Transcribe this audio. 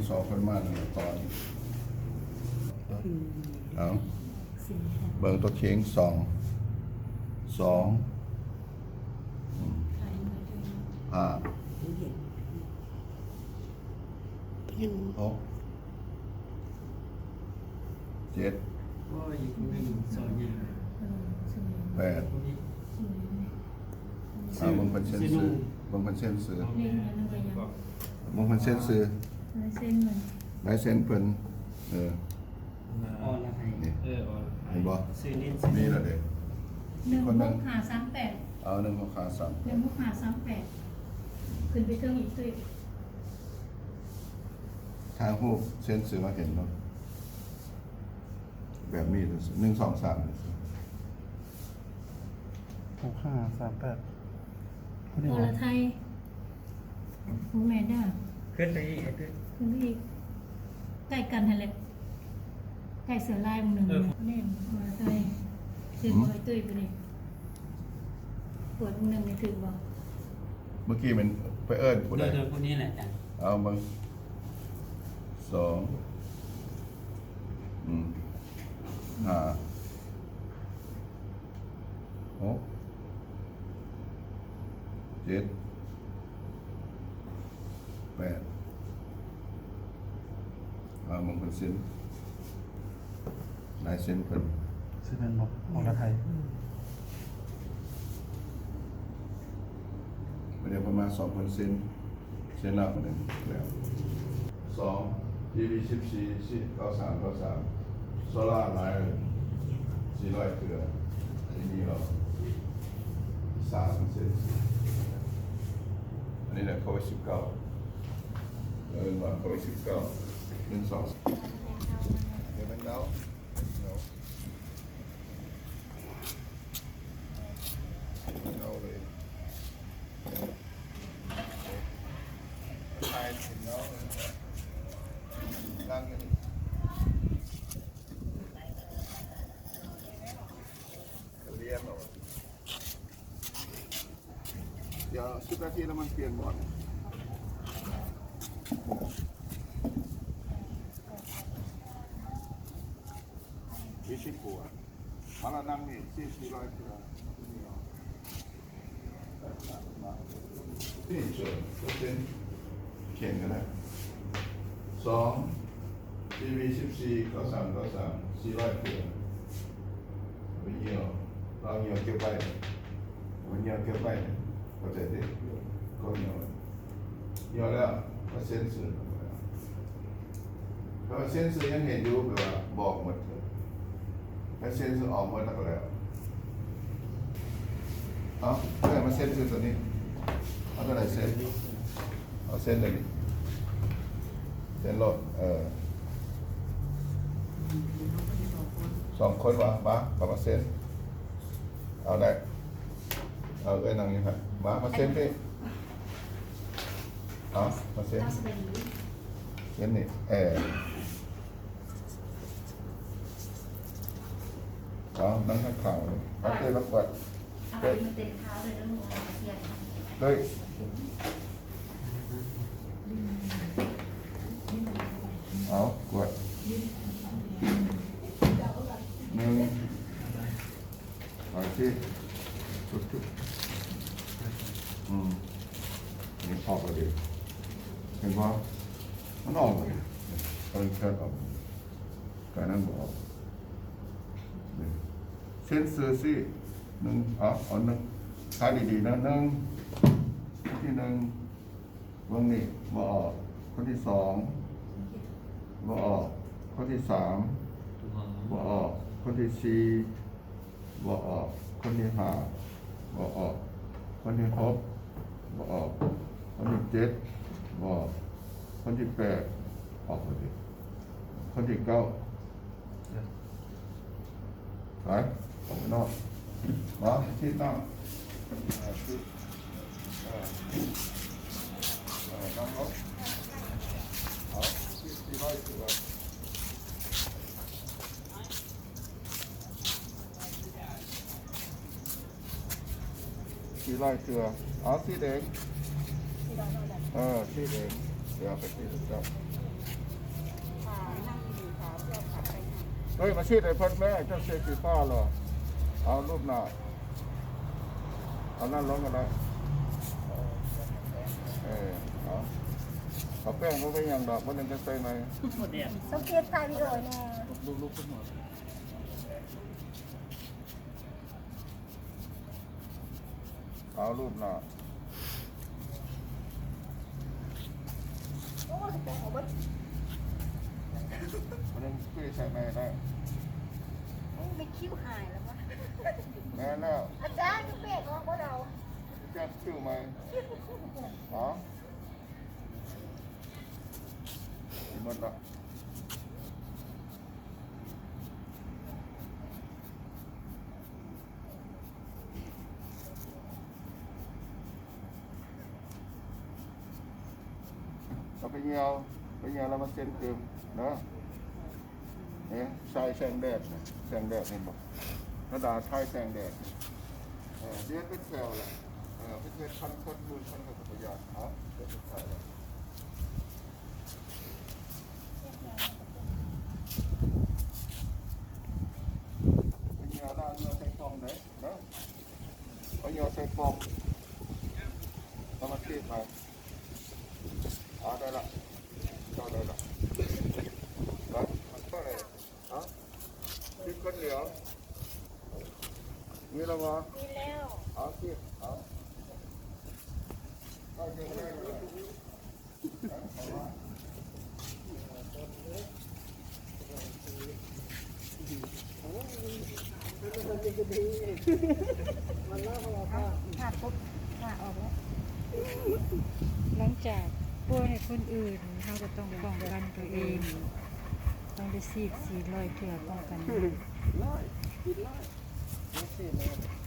ສອງເພິ່ນມາໜຶ່ງຕອນ ເອົາ ເບິ່ງຕົວເຄັງ ສອງ ສອງ ຫ້າ ຫົກ ເຈັດ ແປດ ອ່າ ເບິ່ງເພິ່ນເຊັນຊື່ ເບິ່ງເພິ່ນເຊັນຊື່ ເບິ່ງເພິ່ນເຊັນຊື່ ລາຍເຊັນເພິ່ນ ລາຍເຊັນເພິ່ນ ເອີ ອໍລະໄຮ ນີ້ ເອີ ອໍລະໄຮ ເຫັນບໍ່? ຊື່ນີ້ ນີ້ລະເດ້ ໜຶ່ງຫົກຫ້າສາມແປດ ເອົາ ໜຶ່ງຫົກຫ້າສາມແປດ ໜຶ່ງຫົກຫ້າສາມແປດ ຂຶ້ນໄປເທິງອີກ ຖ່າຍຮູບເຊັນຊື່ມາເຫັນເນາະ ແບບນີ້ ໜຶ່ງ ສອງ ສາມ ຫົກຫ້າສາມແປດ ຜູ້ນີ້ ອໍລະໄທ ບໍ່ແມ່ນເດີ ຂຶ້ນໄປອີກ ຂຶ້ນໄປອີກ ໃກ້ກັນຫັ້ນແຫຼະ ໃກ້ເສືອລາຍໝ່ອງໜຶ່ງ ເອີ ນີ້ ອໍລະໄທ ຖືກບໍ່ ອ້າຍຕຸ້ຍ? ຜູ້ນີ້ ກວດໝ່ອງໜຶ່ງນີ້ຖືກບໍ່? ເມື່ອກີ້ມັນໄປເອີ້ນຜູ້ໃດ? ໂດຍ ໂດຍ ຜູ້ນີ້ແຫຼະ ເອົາເບິ່ງ ສອງ ອືມ ຫ້າ ຫົກ ເຈັດ ແປດ ອ່າ ເບິ່ງເພິ່ນເຊັນ ລາຍເຊັນເພິ່ນ ຊື່ແມ່ນບໍ່? ອໍລະໄທ ອືມ ບາດນີ້ເພິ່ນມາສອງເພິ່ນເຊັນ ເຊັນແລ້ວ ແລ້ວ ສອງ ທີວີສິບສີ່ ເກົ້າສາມ ເກົ້າສາມ ໂຊລາລາຍ ສີ່ຮ້ອຍເທື່ອ ອັນນີ້ມີເນາະ ສາມເຊັນ ອັນນີ້ແຫຼະ ໂຄວິດສິບເກົ້າ ເອີ້ນວ່າໂຄວິດສິບເກົ້າ ໜຶ່ງ ສອງ ດຽວແມ່ນເອົາ ເອົາເລີຍ ຖ່າຍຂຶ້ນເອົາ ຕັ້ງຢູ່ນີ້ ລຽນເອົາ ດຽວສິບນາທີແລ້ວມັນປ່ຽນບ່ອນ ວິຊິກົວ ມາລະນັ່ງນີ້ ສີ່ ສີ່ຮ້ອຍເທື່ອ ນີ້ເຊີນ ເປີເຊັນ ຂຽນກໍໄດ້ ສອງ ທີວີສິບສີ່ ເກົ້າສາມ ເກົ້າສາມ ສີ່ຮ້ອຍເທື່ອ ໄປຍ່ຽວ ລາວຍ່ຽວເກັບໄວ້ ມັນຍ່ຽວເກັບໄວ້ ເຂົ້າໃຈຕິ? ກໍຍ່ຽວ ຍ່ຽວແລ້ວມາເຊັນຊື່ ຖ້າວ່າເຊັນຊື່ຍັງເຫັນຢູ່ ແປວ່າບອກໝົດ ໃຫ້ເຊັນຊື່ອອກໝົດແລ້ວກໍແລ້ວ ເອົາ ເອົາມາເຊັນຊື່ຕົວນີ້ ເອົາຕົວໃດເຊັນ? ເອົາເຊັນຕົວນີ້ ເຊັນໂລດ ເອີ ສອງຄົນວ່າ ມາ ເຂົ້າມາເຊັນ ເອົາໄດ້ ເອົາ ເອື້ອຍນັ່ງຢູ່ຫັ້ນ ມາ ມາເຊັນພີ້ ເອົາ ມາເຊັນ ເຊັນນີ້ ເອີ ເອົາ ນັ່ງຂ້າງໆ ເອົາ ເອີ ມາກວດ ເອົາ ເອີ ມັນເຕັມເທ້າເລີຍ ເລື່ອງຂອງເສຍ ເອີ ເອົາ ກວດ ໜຶ່ງ ໂອເຄ ທຸບໆ ອືມ ນີ້ອອກແລ້ວເດ້ ເຫັນບໍ່? ມັນອອກແລ້ວເດ້ ເອີ ເຊີນອອກ ການນັ້ນບໍ່ອອກ ນີ້ ເຊັນຊື່ຊີ້ ໜຶ່ງ ເອົາ ເອົາໜຶ່ງ ຖ່າຍດີໆນະ ໜຶ່ງ ຄົນທີໜຶ່ງ ເບິ່ງນີ້ ບໍ່ອອກ ຄົນທີສອງ ບໍ່ອອກ ຄົນທີສາມ ບໍ່ອອກ ຄົນທີສີ່ ບໍ່ອອກ ຄົນທີຫ້າ ບໍ່ອອກ ຄົນທີຫົກ ບໍ່ອອກ ຄົນທີເຈັດ ບໍ່ອອກ ຄົນທີແປດ ອອກແລ້ວຕິ ຄົນທີເກົ້າ ໄປ ອອກໄປນອກ ມາ ທີ່ຕັ້ງ ເອີ ທີ່ ເອີ ເອີ ນັ່ງລົງ ເອົາ ທີ່ ທີ່ໄວ້ຄືວ່າ ທີ່ໄລ່ເທື່ອ ເອົາ ສີແດງ ເອີ ສີແດງ ດຽວໄປທີ່ເຈົ້າ ເອີຍ ມາສີດໃຫ້ເພິ່ນແມ້ ເຈົ້າເສຍສີຟ້າເນາະ. ເອົາ ລູບໜ້າ ເອົານັ້ນລົງກໍໄດ້. ເອີ ເອົາ ເອົາແປ້ງ ບໍ່ເປັນຫຍັງດອກ ມື້ໜຶ່ງຈະໃສ່ໃໝ່. ສົມເກດຖ່າຍວິດີໂອແດ່. ເອົາ ລູບໜ້າ. ໂອ້ຍ ແປ້ງອອກເບິດ. ມັນຍັງຄືໃສ່ໃໝ່ໄດ້. ໂອ້ຍ ແມ່ຄິ້ວຫາຍແລ້ວວະ. ແມ່ນແລ້ວ. ອາຈານ ຄືແປ້ງອອກເບິດເອົາ. ຈັດຄິ້ວໃໝ່. ເອົາ ໝົດລະ. ເອົາໄປຍ່ຽວ ໄປຍ່ຽວແລ້ວມາເຊັນຕື່ມເນາະ. ເອີ ສາຍແສງແດດນະ ແສງແດດເຫັນບໍ່? ກະດາສາຍແສງແດດ. ເອີ ດຽວເປັນແຖວລະ. ເອີ ເປັນເຮັດພັນຄົນ ໝື່ນຄົນເຂົາກໍບໍ່ຢ້ານ. ເອົາ ເປັນແຖວລະ. ໄປຍ່ຽວລະ ເອົາຍ່ຽວໃສ່ກ່ອງເດີ. ເນາະ ເອົາຫຍໍໃສ່ປ່ອງ ເອົາມາເທໃສ່. ອາ ໄດ້ລະ ເຈົ້າໄດ້ລະ. ໄປ ເອົາເລີຍ. ເອົາ ເຮັດຄົນດຽວ ມີແລ້ວບໍ່? ມີແລ້ວ. ເອົາ ເຮັດ ເອົາ ເອົາເຮັດໄດ້. ຖ້າປຸບ ຖ້າອອກແລ້ວ. ຫຼັງຈາກປ່ວຍໃຫ້ຄົນອື່ນ ເຮົາກໍຕ້ອງປ້ອງກັນຕົວເອງ. ຕ້ອງໄດ້ສີດສີດຮ້ອຍເທື່ອປ້ອງກັນ. ຮ້ອຍ ສີດຮ້ອຍ ມີສີດແລ້ວ.